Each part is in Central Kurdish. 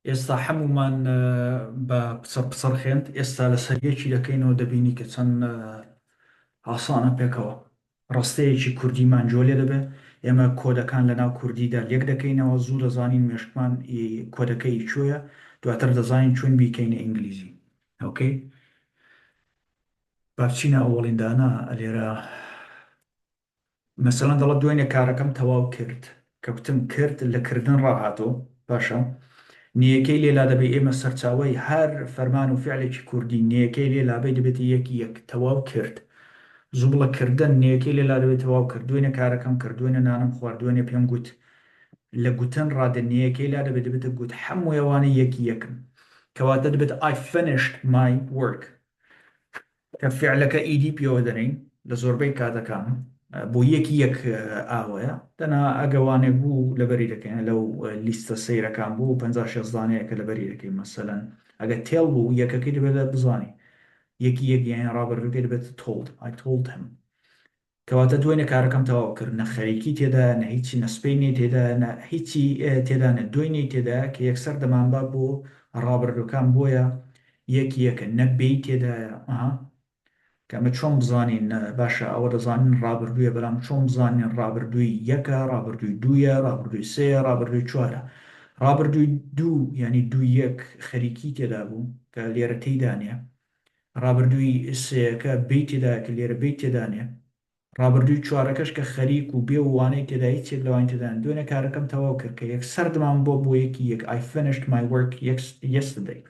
ئێستا حەموومان بە پچڕ پچڕ خوێند، ئێستا لەسەر یەکی دەکەینەوە دەبینی کە چەند ئاسانە پێکەوە ڕستەیەکی کوردیمان جۆ لێ دەبێ. ئێمە کۆدەکان لەناو کوردیدا لێک دەکەینەوە، زوو دەزانین مێشکمان کۆدەکە ئی کوێیە، دواتر دەزانین چۆن بیکەینە ئینگلیزی. Okay با بچینە ئەوەڵین دانە لێرە. مەسەلەن دەڵێت دوێنێ کارەکەم تەواو کرد، کە کوتم کرد لە کردن ڕاهاتۆ، باشە نێیەکەی لێ لادەبەی، ئێمە سەرچاوەی هەر فەرمان و فعلێکی کوردی نێیەکەی لێ لابەی دەبێتە یەکی یەک، تەواو کرد. زوو بڵێ کردن نێیەکەی لێ لادەبەی تەواو کرد، دوێنێ کارەکەم کرد، دوێنێ نانم خوارد، دوێنێ پێم گوت، لە گوتن ڕادێ نێیەکەی لادەبێ دەبێتە گوت، حەمووی ئەوانە یەکی یەکن. کەواتە دەبێت I finished my work. کە فیعلەکە ed پێوە دەنێین لە زۆربەی کاتەکان بۆ یەکی یەک ئاوەیە دەنا ئەگە وانێک بوو لەبەری دەکەین لەو لیستە سەیرەکان بوو 50 شێست دانەیە کە لەبەری دەکەین مەسەلەن ئەگە tell بوو یەکەکەی دەبێت بزانی یەکی یەک یان ڕابردووکەی دەبێت told I told him کەواتە دوێنێ کارەکەم تەواو کرد، نە خەریکی تێدایە، نە هیچی، نە سبەینێی تێدایە، نە هیچی تێدا نیە، دوێنێی تێدایە کە یەکسەر دەمانبا بۆ ڕابردووەکان، بۆیە یەک یەکە، نە بێی تێدایە، ئەها کە ئەمە چۆن بزانین، باشە ئەوە دەزانین ڕابردوویە، بەلام چۆن بزانین ڕابردووی یەکە، ڕابردووی دوویە، ڕابردووی سێیە، ڕابردووی چوارە؟ ڕابردووی دوو یانی دوو یەک خەریکی تێدا بوو کە لێرە تێیدا نیە، ڕابردووی سێیەکە بێی تێدایە کە لێرە بێی تێدا نیە. ڕابردووی چوارەکەش کە خەریک و بێ و وانەی تێدا هیچ یەک لەوانی تێدا نیە. دوێنێ کارەکەم تەواو کرد کە یەکسەر دمام بۆ بۆ یەکی یەک I finished my work yesterday.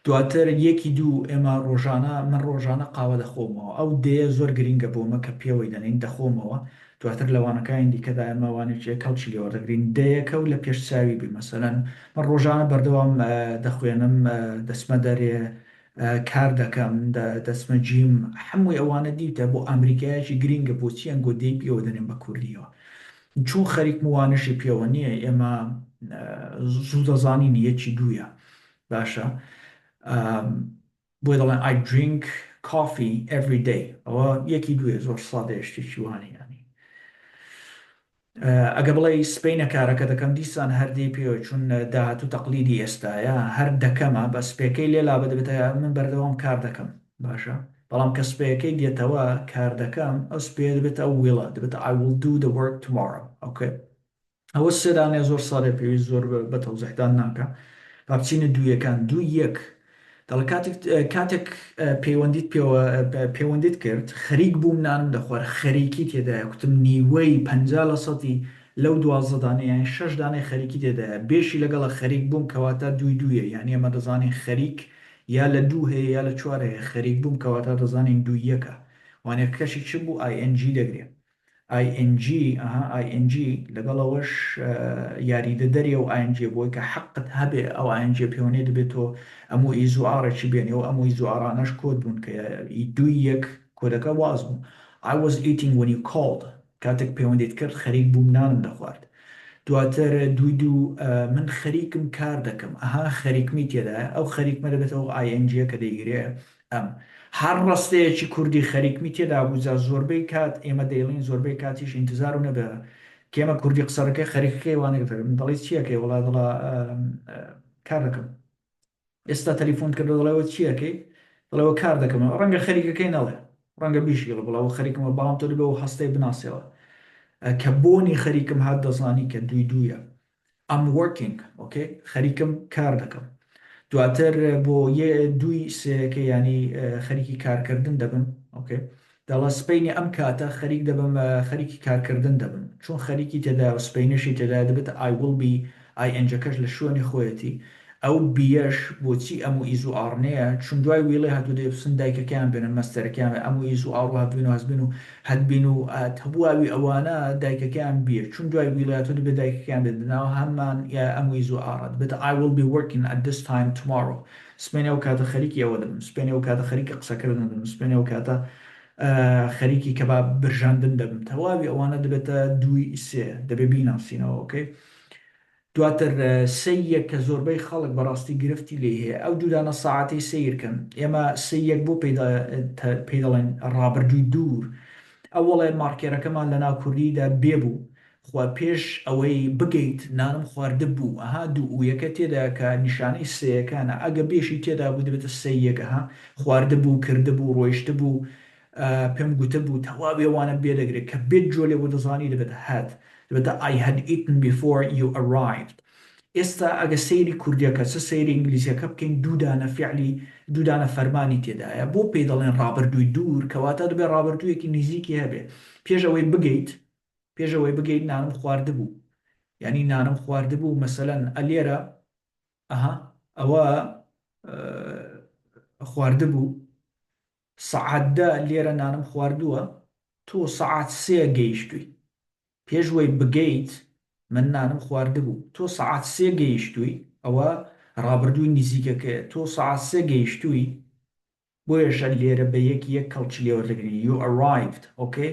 دواتر یەکی دوو ئێمە ڕۆژانە من ڕۆژانە قاوە دەخۆمەوە. ئەو دەیە زۆر گرینگە بۆمە کە پێوەی دەنێین دەخۆمەوە. دواتر لە وانەکانی دیکەدا ئێمە وانەیەکی کەڵکی لێ وەردەگرین دەیەکە و لە پێش چاوی بی مەسەلەن من ڕۆژانە بەردەوام دەخوێنم دەچمە دەرێ کار دەکەم دەچمە gym هەمووی ئەوانە دیتە بۆ ئەمریکایەکی گرینگە بۆچی ئەنگۆ دەی پێوە دەنێم بە کوردیەوە چون خەریکم وانەشی پێوە نییە ئێمە زوو دەزانین یەکی دوویە باشە بۆیە دەڵێن I drink coffee every day ئەوە یەکی دوێ زۆر سادەیە شتێکی وانە یانی ئەگە بڵێ سپینە کارەکە دەکەم دیسان هەر دێی پێوە چون داهاتوو تەقلیدی ئێستایە هەر دەکەمە بە سپێکەی لێ لا بدەبێتە من بەردەوام کار دەکەم باشە بەڵام کە سپەیەکەی دێتەوە کار دەکەم ئەو سپێ دەبێتە ئەو will ە دەبێتە I will do the work tomorrow okay ئەوە سێ دانەیە زۆر سادەیە پێویست زۆر بە تەوزیحدان ناکا. با بچینە دوویەکان دوو یەک دەڵێ کاتێک کاتێک پەیوەندیت پێوە پەیوەندیت کرد خەریک بووم نانم دەخوارد خەریکی تێدایە کوتم نیوەی 50 لە سەتی لەو 12 دانەیە یانی شەش دانەی خەریکی تێدایە بێشی لەگەڵە خەریک بووم کەواتە دووی دوویە یانی ئێمە دەزانین خەریک یا لە دوو هەیە یا لە چوار هەیە خەریک بووم کەواتە دەزانین دووی یەکە وانەکەشی چ بوو ing دەگرێ ing ئەها ing لەگەڵ ئەوەش یاریدەدەری ئەو ing بۆی کە حەقت هەبێ ئەو ing پێوەنێ دەبێت تۆ am و is و are ێکی بێنێ و am و is و are انەش کۆد بوون کە ئی دووی یەک کۆدەکە واز بوو I was eating when you called کاتێک پەیوەندیت کرد خەریک بووم نانم دەخوارد دواتر دووی دوو من خەریکم کار دەکەم ئەها خەریکمی تێدایە ئەو خەریکمە دەبێتەوە ing کە دەیگرێ ئەم هەر ڕستەیەکی کوردی خەریکمی تێدا بوو جا زۆربەی کات ئێمە دەیڵین زۆربەی کاتیش ئینتزار و نەبێ کێمە کوردی قسەرەکەی خەریکەکەی وانێک دەکەم دەڵی چیەکەی وڵا دەڵا کار دەکەم ئێستا تەلیفۆن کردو دەڵێەوە چیەکەی دەڵێەوە کار دەکەم ڕەنگە خەریکەکەی نەڵێ ڕەنگە بیشیڵە بڵاوە خەریکمە بەڵام تۆ دەبێ و هەستەی بناسیەوە کە بۆنی خەریکم هات دەزانی کە دوی دوویە I'm working okay خەریکم کار دەکەم دواتر بۆ دووی سێیەکە یانی خەریکی کارکردن دەبم okay دەڵێ سپەینێ ئەم کاتە خەریک دەبم خەریکی کارکردن دەبم چون خەریکی تێدایە و سپەینەشی تێدایە دەبێتە I will be ing ەکەش لە شوێنی خۆیەتی ئەو be یەش بۆچی am و is و are نییە چون دوای will ێ هاتوو دەیپسن دایکەکەیان بێنن مەستەرەکەیان بێ am و is و are و have been و has been و had been و تەواوی ئەوانە دایکەکەیان be یە چون دوای will ێ هاتوو دەبێت دایکەکەیان بێت ناو هەمان یا am و is و are ە دەبێت I will be working at this time tomorrow سپێنێ ئەو کاتە خەریکی ئەوە دەبم سپێنێ ئەو کاتە خەریکی قسەکردن دەبم سپێنێ ئەو کاتە خەریکی کەباب برژاندن دەبم تەواوی ئەوانە دەبێتە دووی سێ دەبێ بیناسینەوە okay دواتر سێی یەک کە زۆربەی خەڵک بەڕاستی گرفتی لێی هەیە ئەو دوو دانە سەعاتەی سەیر کەن ئێمە سێی یەک بۆ پێی دەڵێن ڕابردووی دوور ئەوەڵێ marker ەکەمان لەناو کوردیدا بێ بوو. خوا پێش ئەوەی بگەیت نانم خواردبوو ئەها دوو ئویەکە تێدایە کە نیشانەی سێیەکانە ئەگە بێشی تێدا بوو دەبێتە سێ یەک ئەها خواردبوو کردبوو ڕۆیشتبوو پێم گوتبوو تەواوی ئەوانە بێ دەگرێت کە بێت جۆ لێ بوو دەزانی دەبێتە had دەبێتە I had eaten before you arrived ئێستا ئەگە سەیری کوردیەکە چ سەیری ئینگلیزیەکە بکەین دوو دانە فیعلی دوو دانە فەرمانی تێدایە بۆ پێی دەڵێن ڕابردووی دوور کەواتە دەبێت ڕابردوویەکی نزیکی هەبێ پێش ئەوەی بگەیت پێش ئەوەی بگەیت نانم خواردبوو یعنی نانم خواردبوو مەسەلەن ئەلێرە ئەها ئەوە خواردبوو سەعات دە لێرە نانم خواردووە تۆ سەعات سێ گەیشتووی پێش وەی بگەیت من نانم خواردبوو تۆ سەعات سێ گەیشتووی ئەوە ڕابردووی نزیکەکەیە تۆ سەعات سێ گەیشتووی بۆیەشە لێرە بە یەک یەک کەڵکی لێ وەردەگرین you arrived okay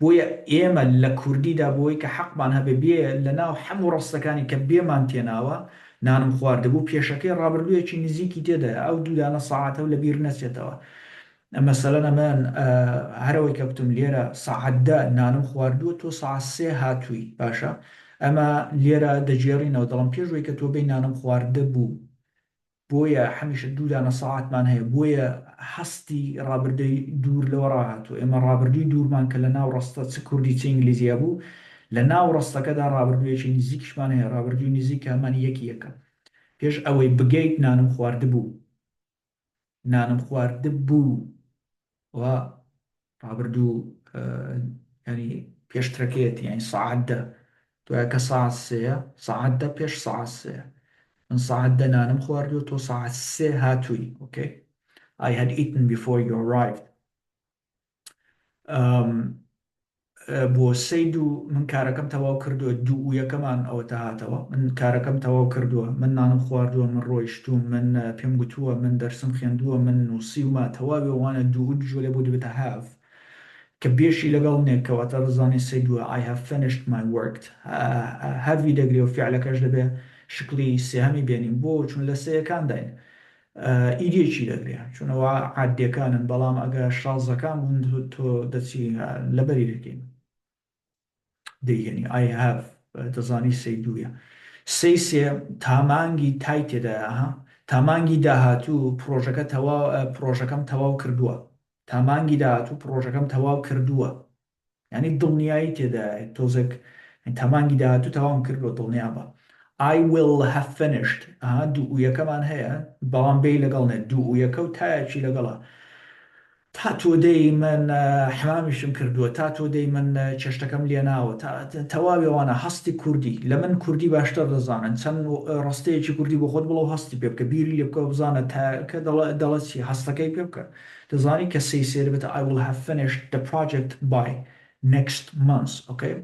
بۆیە ئێمە لە کوردیدا بۆی کە حەقمان هەبێ بێ لە ناو حەموو ڕستەکانی کە بێمان تێناوە نانم خواردبوو پێشەکەی ڕابردوویەکی نزیکی تێدایە ئەو دوو دانە سەعاتە و لە بیر نەچێتەوە مەسەلەن ئەمن هەرەوەی کە گوتم لێرە سەعات دە نانم خواردووە تۆ سەعات سێ هاتووی باشە ئەمە لێرە دەگێڕینەوە دەڵم پێش وەی کە تۆ بێی نانم خواردبوو بۆیە هەمیشە دوو دانە سەعاتمان هەیە بۆیە هەستی ڕابردووی دوور لەوە ڕاهاتووە ئێمە ڕابردووی دوورمان کە لە ناو ڕستە چ کوردی چ ئینگلیزی هەبوو لە ناو ڕستەکەدا ڕابردوویەکی نزیکیشمان هەیە ڕابردووی نزیک کە هەمان یەکی یەکە پێش ئەوەی بگەیت نانم خواردبوو نانم خواردبوو و ڕابردوو ینی پێشترەکەیەتی یانی سەعات دە دوای کە سەعات سێیە سەعات دە پێش سەعات سێ من سەعات دە نانم خواردووە تۆ سەعات سێ هاتووی okay I had eaten before you arrived um, بۆ سەی دوو من کارەکەم تەواو کردووە دوو و یەکەمان ئەوەتا هاتەوە من کارەکەم تەواو کردووە من نانم خواردووە من ڕۆیشتووم من پێم گوتووە من دەرسم خوێندووە من نووسیومە تەواوی ئەوانە دوو و جۆلێ بۆ دەبێتە have کە بێشی لەگەڵ نێ کەواتە دەزانین سەی دووە I have finished my work have ی دەگرێ و فیعلەکەش دەبێ شکڵی سێهەمی بێنین بۆ چون لە سێیەکانداین ed ێکی دەگرێ چون ئەوە عادیەکانن بەڵام ئەگە شازەکان بوون تۆ دەچی لەبەری دەکەین دەیهێنی I have دەزانی سەی دوویە سەی سێ تا مانگی تای تێدایە ها تا مانگی داهاتوو پڕۆژەکە تەواو پڕۆژەکەم تەواو کردووە تا مانگی داهاتوو پڕۆژەکەم تەواو کردووە یانی دڵنیایی تێدایە تۆزێک تا مانگی داهاتوو تەواوم کردووە دڵنیابە I will have finished ئەها دوو ئویەکەمان هەیە بەڵام بێی لەگەڵ نێت دوو ئویەکە و تایەکی لەگەڵە تا تۆ دێی من حمامیشم کردووە تا تۆ دێی من چێشتەکەم لێناوە تا تەواوی ئەوانە هەستی کوردی لە من کوردی باشتر دەزانن چەند ڕستەیەکی کوردی بۆ خۆت بڵێ و هەستی پێ بکە بیری لێ بکە بزانە تاکە دەڵێ چی هەستەکەی پێ بکە دەزانی کە سەی سێ دەبێتە I will have finished the project by next month okay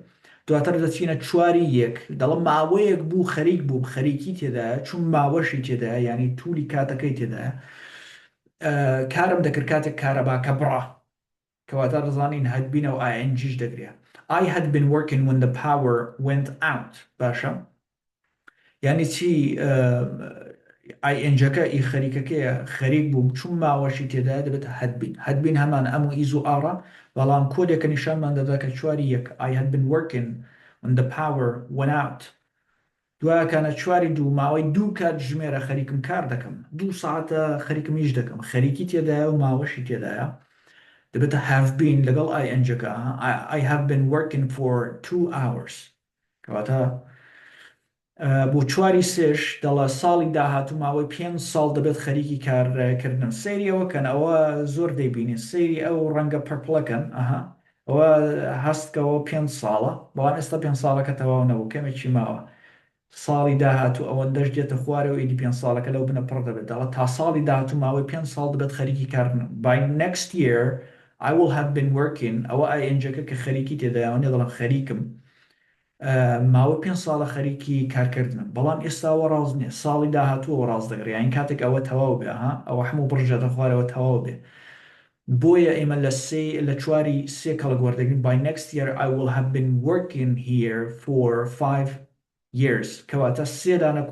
دواتر دەچینە چواری یەک دەڵم ماوەیەک بوو خەریک بووم خەریکی تێدایە چون ماوەشی تێدایە یعنی تولی کاتەکەی تێدایە کارم دەکرد کاتێک کارەباکە بڕا کەواتە دەزانین had been ە و ing یش دەگرێ I had been working when the power went out باشە یانی چی ing ەکە ئی خەریکەکەیە خەریک بووم چون ماوەشی تێدایە دەبێتە had been had been هەمان am و is و are ە بەڵام کۆدێکە نیشانمان دەدا کە چواری یەک I had been working when the power went out دوایەکانە چواری دوو ماوەی دوو کاتژمێرە خەریکم کار دەکەم دوو سەعاتە خەریکم ئیش دەکەم خەریکی تێدایە و ماوەشی تێدایە دەبێتە have been لەگەڵ ing ەکە I have been working for two hours کەواتە بۆ چواری سێش دەڵە ساڵی داهاتوو ماوەی پێنج ساڵ دەبێت خەریکی کارکردنم سەیری ئەوە کەن ئەوە زۆر دەیبینین سەیری ئەو ڕەنگە purple ەکەن ئەها ئەوە هەستکەوە پێنج ساڵە بەڵام ئێستا پێنج ساڵەکە تەواو نەبوو کەمێکی ماوە ساڵی داهاتوو ئەوەندەش دێتە خوارەوە ئیدی پێنج ساڵەکە لەو بنە پڕ دەبێت دەڵێت تا ساڵی داهاتوو ماوەی پێنج ساڵ دەبێت خەریکی کارکردنم by next year I will have been working ئەوە ing ەکە کە خەریکی تێدایە ئەوە نیە دەڵێم خەریکم ماوەی پێنج ساڵە خەریکی کارکردنم بەڵام ئێستا ئەوە ڕاست نیە ساڵی داهاتوو ئەوە ڕاست دەگرێ یانی کاتێک ئەوە تەواو بێ ها ئەوە هەموو بڕژێتە خوارەوە تەواو بێ بۆیە ئێمە لە سێ لە چواری سێ کەڵک وەردەگرین by next year I will have been working here for five years کەواتە سێ دانە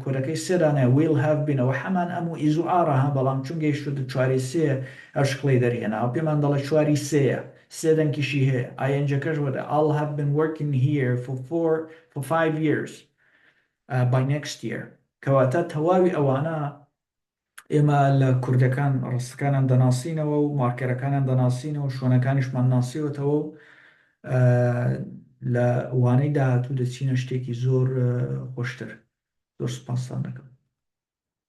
کۆدەکەی سێ دانەیە will have been ئەوە هەمان am و is و are ە ها بەڵام چون گەیشتۆتە چواری سێ ئەو شکڵەی دەرهێناوە پێمان دەڵێ چواری سێیە. سێ دەنکیشی هەیە ing ەکەش وەرە I'll have been working here for four for five years by next year کەواتە تەواوی ئەوانە ئێمە لە کوردەکان ڕستەکانیان دەناسینەوە و مارکەرەکانیان دەناسینەوە و شوێنەکانیشمان ناسیوەتەوە و لە وانەی داهاتوو دەچینە شتێکی زۆر خۆشتر. زۆر سوپاستان دەکەم.